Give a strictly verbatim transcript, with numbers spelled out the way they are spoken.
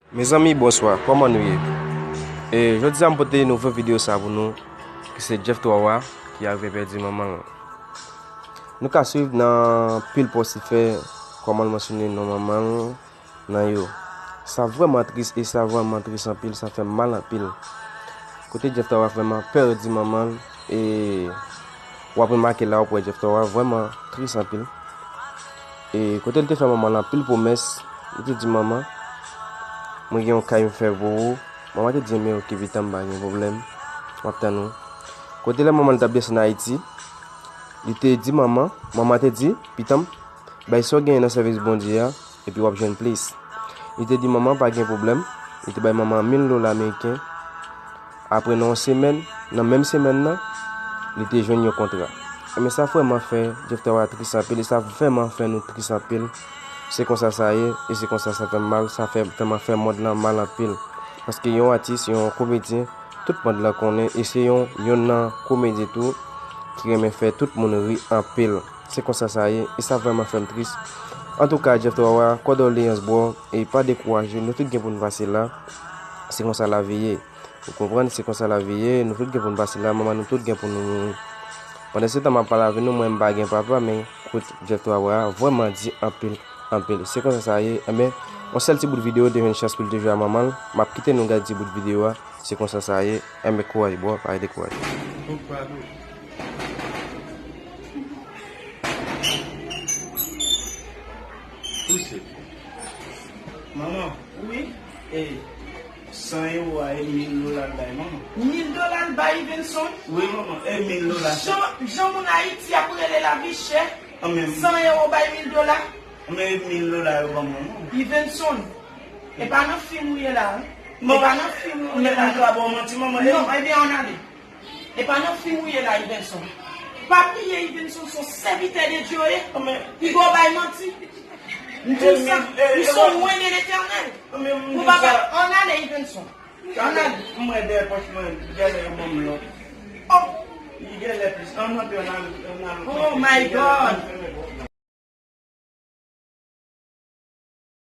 Mezanmi, bonswa, kòman nou ye? E, jodi a m pote nouvo videyo sa pou nou, ki se Jeff Twawa ki arive pèdi manman l. Nou ka swiv nan pil pòs li fè, kòman l mansyone non manman l nan yo. Sa vrèman tris e sa vrèman tris anpil, sa fè m mal anpil. Kote Jeff Twawa vrèman pèdi manman l, e w ap remake la, w ap wè Jeff Twawa vrèman tris anpil. E kote l te fè manman l anpil pwomès, li te di manman, mwen gen yon kay m fè pou ou. Manman te di, enben oke, pitan m pa gen pwoblèm, m ap tann ou. Kote lè manman l t ap desann Ayiti, li te di manman, manman te di, pitan m, bay sa w genyen nan sèvis Bondye a, epi w ap jwenn plis. Li te di manman pa gen pwoblèm, li te bay manman mil dola ameriken. Apre nan yon semèn, nan menm semèn nan, li te jwenn yon kontra. Enben sa vrèman fè Jeff Twawa tris anpil, e sa vrèman fè nou tris anpil. Se konsa sa ye, e se konsa sa fè m mal, sa fè, vrèman fè mond lan mal anpil. Paske yon atis, yon komedyen, tout mond lan konnen, e se yon, yonn nan komedyen tou ki renmen fè tout moun ri anpil. Se konsa sa ye, e sa vrèman fè m tris. Antouka, Jeff Twawa, kondoleyans, bro, e pa dekouraje, nou tout gen pou n pase la. Se konsa lavi ye. Ou konprann, se konsa lavi ye, nou tout gen pou n pase la, manman nou tout gen pou nou mouri. Pandan se tan m ap pale avè nou, mwen m pa gen papa, men kout Jeff Twawa vrèman di anpil, anpil. Se konsa sa ye, enben, yon sèl ti bout videyo, te jwenn chans pou l te jwe a manman l, m ap kite nou gade ti bout videyo a, se konsa sa ye, enben, kouraj, bro, pa dekouraje. Pouse. Manman. Wi. E san ewo a e mil dola l bay manman. Mil dola l bay Ivenson? Wi, manman, e mil dola. Jan, jan moun Ayiti ap rele lavi chè. San ewo bay mil dola. Men e mil dola yo ban manman. Ivenson. E pa nan fim ou ye la, wi. E pa nan fim ou ye la. Manman, m pa ba w manti, manman. Non, ebyen, ann ale. E pa nan fim ou ye la, Ivenson. Pa bliye, Ivenson se yon sèvitè de Dye ou ye. Piga w bay manti. M di w sa, ou se yon lwen de Letènèl. Ou pa ka, ann ale, Ivenson. Ann ale. Mwen dèyè pòch mwen, dèyè yo ban m lòt. Oh! Li genlè plis. Ann antre, ann ale, ann ale. Oh my God!